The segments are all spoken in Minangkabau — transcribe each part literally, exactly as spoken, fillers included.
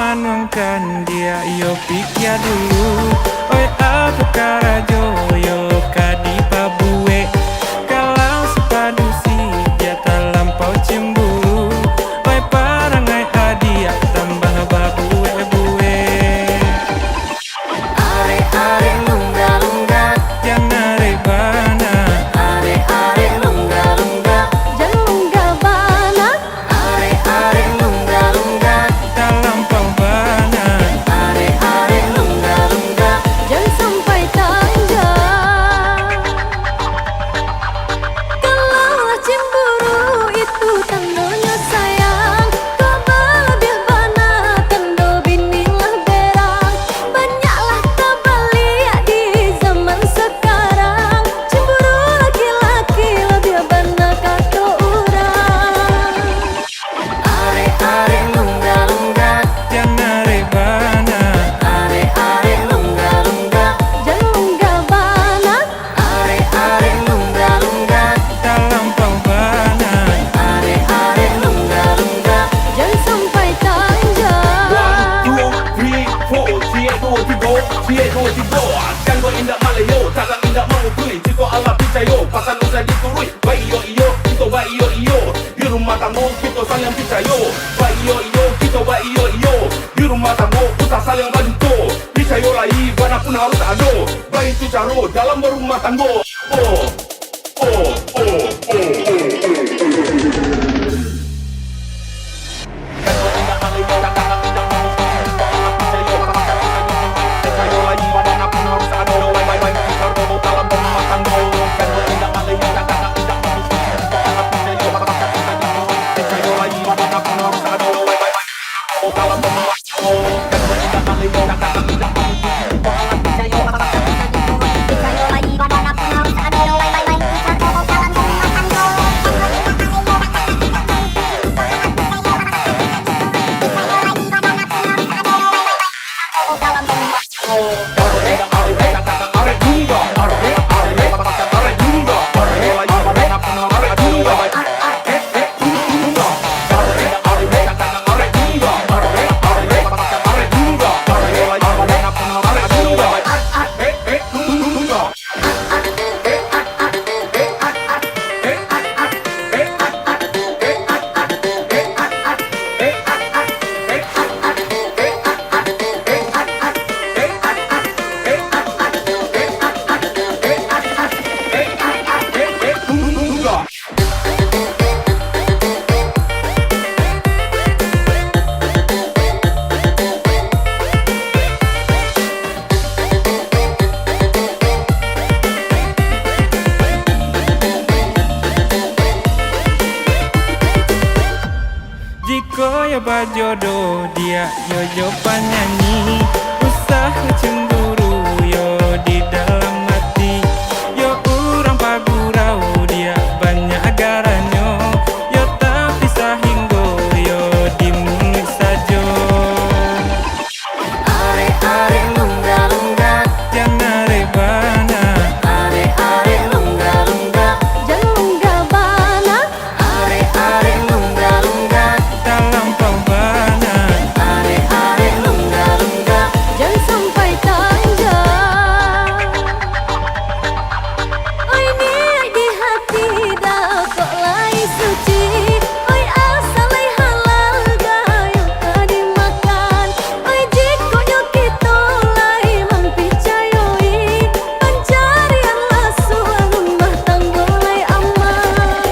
Anuangkan diak yo pikia dulu, oi, apo karajo yo ka dipabuek? Kalau sapadusi diak talampau cemburu, oi, parangai adiak tambah babuek-buek. Arek-arek lungga-lungga, jan arek bana. Arek-arek lungga-lungga, jan lungga bana. Arek-arek lungga-lungga, talampau bana. Arek-arek lungga-lungga, jan sampai tanjang. Kalau lah cemburu itu tandonyo sayang, kok balabiah bana tando bini lah berang. Banyaklah tabaliak di zaman sakarang, cemburu laki-laki labiah bana kato urang. Arek-arek lungga-lungga, jan arek bana. Arek-arek lungga-lungga, jan lungga bana. Arek-arek lungga-lungga, talampau bana. Arek-arek lungga-lungga, jan sampai tanjang. One, two, three, four. Ciek duo tigo, ciek duo tigo. Jan duo indak malayo, tagang indak mamukui. Jikok alah picayo, pasan usah dituruik. Baiyo-iyo, kito baiyo-iyo. Di rumah tanggo kito saling picayo. Baiyo-iyo, kito baiyo-iyo. Di rumah tanggo usah saling baduto. Picayo lai, bana pun harus ado. Baitu caro dalam barumah tanggo. Oh, oh, oh, oh, oh, oh, oh. Jikok yo bajodoh, diak yo jo panyanyi, usah cemburu yo di dalam ati. Yo urang pagurau, diak banyak garanyo, yo tapi sahinggo yo di munuik sajo. Arek-arek lungga-lungga, jan arek bana. Arek-arek lungga-lungga, jan lungga bana. Arek-arek lungga-lungga, talampau bana. Arek-arek lungga-lungga, jan sampai tanjang. Oi, niaik di hati dapok lai suci. Oi, asa lai halal gayo ka dimakan. Oi, jikok nyo kito lai mampicayoi, pancarian lasuah rumah tanggo lai aman.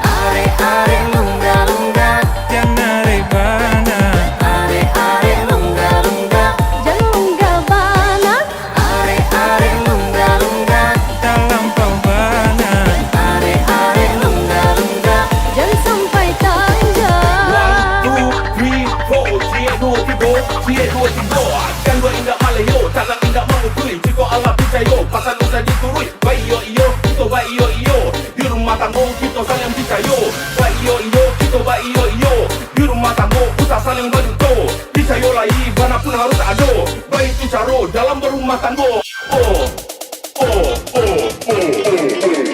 Arek-arek lungga-lungga, jan arek bana. Arek-arek lungga-lungga, jan lungga bana. Arek-arek lungga-lungga, talampau bana. Arek-arek lungga-lungga, jan sampai tanjang. One, two, three, four. Ciek duo tigo, ciek duo tigo. Jan duo indak malayo, tagang indak mamukui. Jikok alah picayo, pasan usah dituruik. Baiyo-iyo, kito baiyo-iyo. Di rumah tanggo kito saling picayo. Baiyo-iyo, kito baiyo-iyo. Di rumah tanggo usah saling baduto. Picayo lai, bana pun harus ado. Baitu caro dalam barumah tanggo. Oh, oh, oh, oh, oh, oh, oh.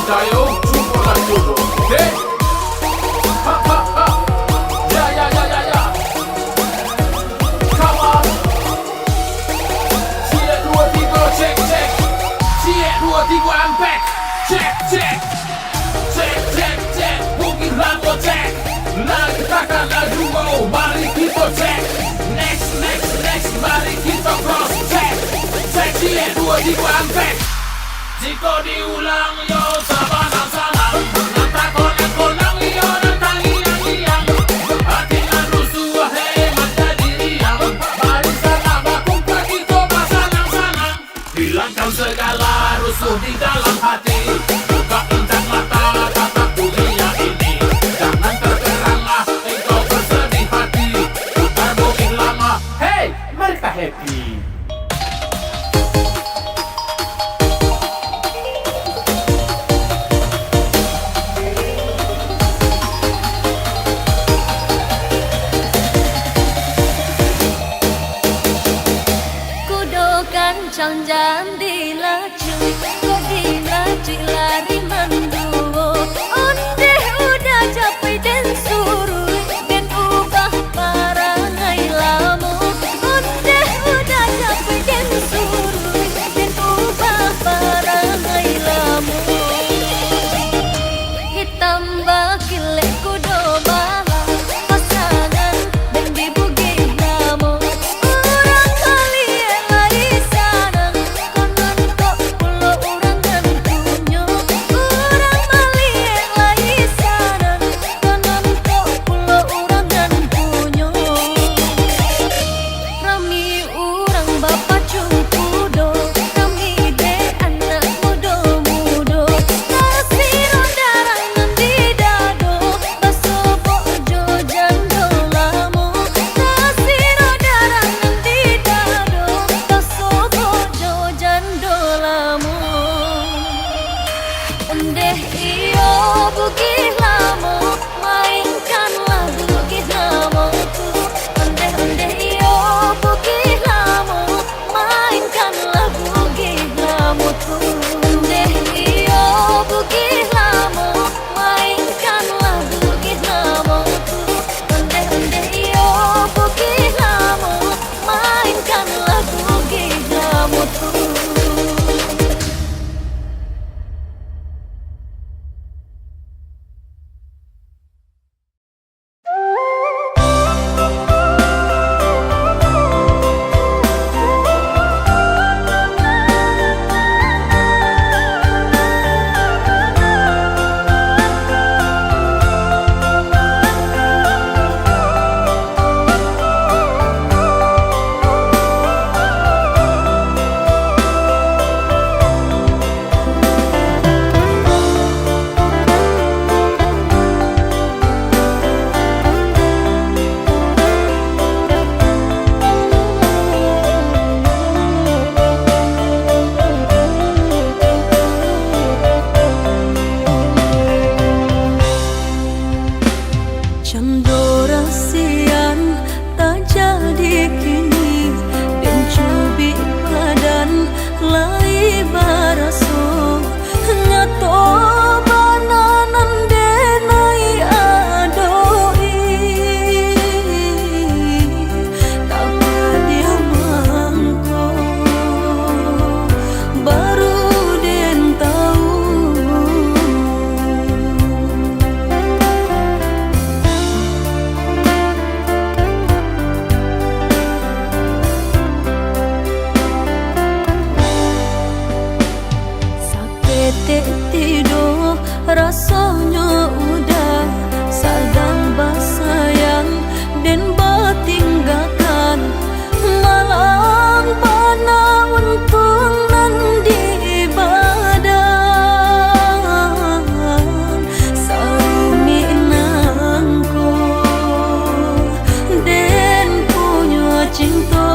Ayo, cubolah dulu. Oke? Ha, ha, ha. Ya, ya, ya, ya, ya. Come on. Ciek, duo, tigo, cek, cek. Ciek, duo, tigo, I'm back. Cek, cek. Cek, cek, cek. Bugih Lamo, cek. Lagi takah laju, oh, mari kito cek. Next, next, next, mari kito cross check. Cek, ciek, duo, tigo, I'm back. Jikok diulang yo sabanang-sanang, nan takonang-konang iyo nan tangiang-ngiang. Ati nan rusuah, hei, manjadi riang. Barisan nan bakumpua kito basanang-sanang. Hilangkan segala rusuh di dalam hati. Buka indak mata, tatap dunia ini. Jangan terperangah engkau bersedih hati. Putar Bugih Lamo, hei, mari kita happy. Kudo kancang jan dilacuik, kok dilacuik lari manduo. Ondeh udah capai den suruik, den ubah parangai lamo. Ondeh udah capai den suruik, den ubah parangai lamo. Hitam bakilek kudo bala, pasangan den di Bugih Lamo. Urang maliek lai sanang, konon kok pulo urang nan punyo. Urang maliek lai sanang, konon kok pulo urang nan punyo. Rami urang bapacung kudo, rami dek anak mudo-mudo. Tasiro darah nan di dado, basobok jo jando lamo. Tasiro darah nan di dado, basobok jo jando lamo. Ondeh iyo Bugih Lamo, mainkanlah Bugih Lamo tu. Ondeh, ondeh iyo Bugih Lamo, mainkanlah Bugih Lamo tu. Ondeh iyo Bugih Lamo, mainkanlah Bugih Lamo tu. Ondeh, ondeh iyo Bugih Lamo, mainkanlah Bugih Lamo tu. Cando rasian tajadi kini, den cubik badan lai baraso, nyato bana nan den ai adok-i, tapadiam mangko baru den tau. Saketek tido rasonyo udah sadang basayang den batinggakan. Malang bana untuang nan di badan, sarumik nangko den punyo cinto.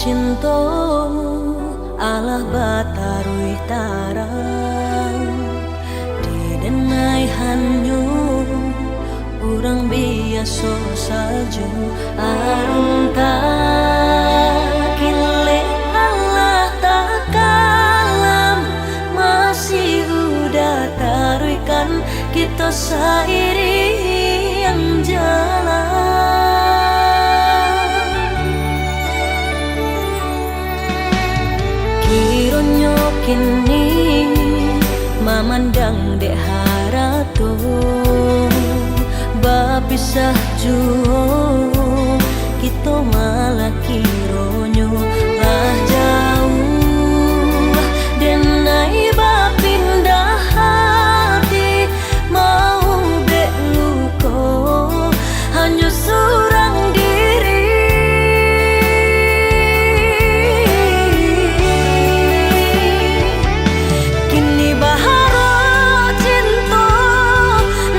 Cinto alah bataruih tarang, di denai hanyo urang biaso sajo. Alun takilek alah takalam, masih Uda taruihkan kito sairiang jalan. Kironyo kini mamandang dek harato, bapisah juo kito malah kironyo lah jauah, denai bapindah hati, maubek luko hanyo surang diri. Kini baharap cinto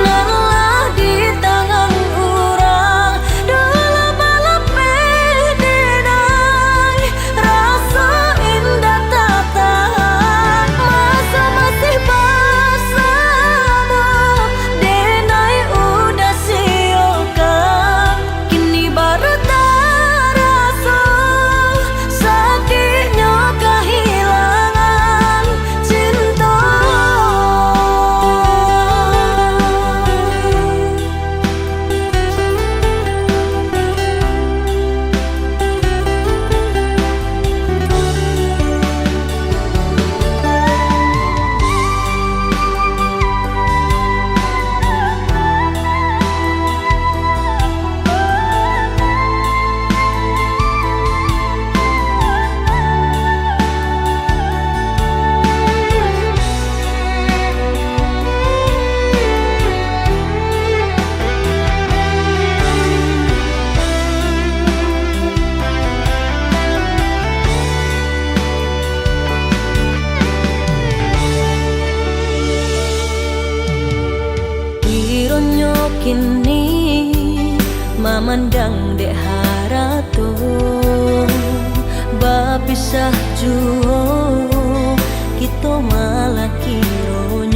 nan lah di tangan urang, dulu balapeh denai, raso indak tatahan. Maso masih basamo, denai Uda siokan, kini baru taraso sakiknyo kahilangan cinto. Kironyo kini mamandang dek harato, bapisah juo kito malah kironyo